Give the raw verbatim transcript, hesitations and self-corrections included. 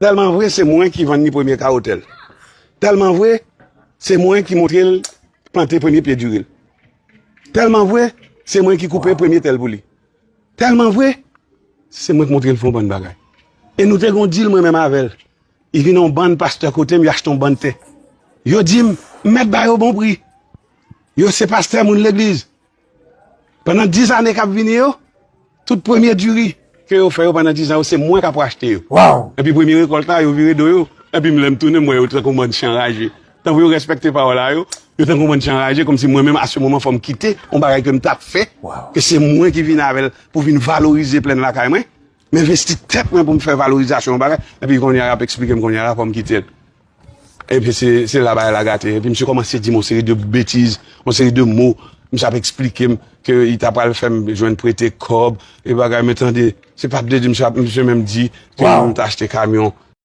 Tèlman vre, se mwen ki vann li premye kawo tèl. Tèlman vre, se mwen ki montre l plante premye pye diri l. Tèlman vre, se mwen ki koupe premye tèl pou li. Tèlman vre, se mwen ki montre l fè yon bann bagay. E nou te gon dil mwen menm avè l. Li vin yon bann pastè kote m, yo achte yon bann tè. Yo di m, m mèt ba yo bon pri. Yo se pastè moun legliz. Pandan dis ane k ap vini yo, tout premye diri ke yo fè yo pandan dis an yo, se mwen k ap rachte yo. Wow! Epi premye rekòlt la, yo vire do yo. Epi m lè m tounen, m wè yo tankou bann chen anraje. Tankou yo respekte pawòl la yo, yo tankou bann chen anraje, kòmsi mwen menm, a se moman, fò m kite yon bagay ke m t ap fè, Wow. ke se mwen ki vin avè l pou vin valorize plèn lakay mwen. M envesti tèt mwen pou m fè valorizasyon yon bagay, epi kounye a, y ap eksplike m kounye a la, fò m kite l. Epi se se la bagay la gate. Epi misye kòmanse di m yon seri de betiz, yon seri de mo. Misye ap eksplike m ke li ta pral fè m jwenn prete kòb e bagay, men tande, se pa t vle di misye ap, misye menm di ke Wow. m ta achte kamyon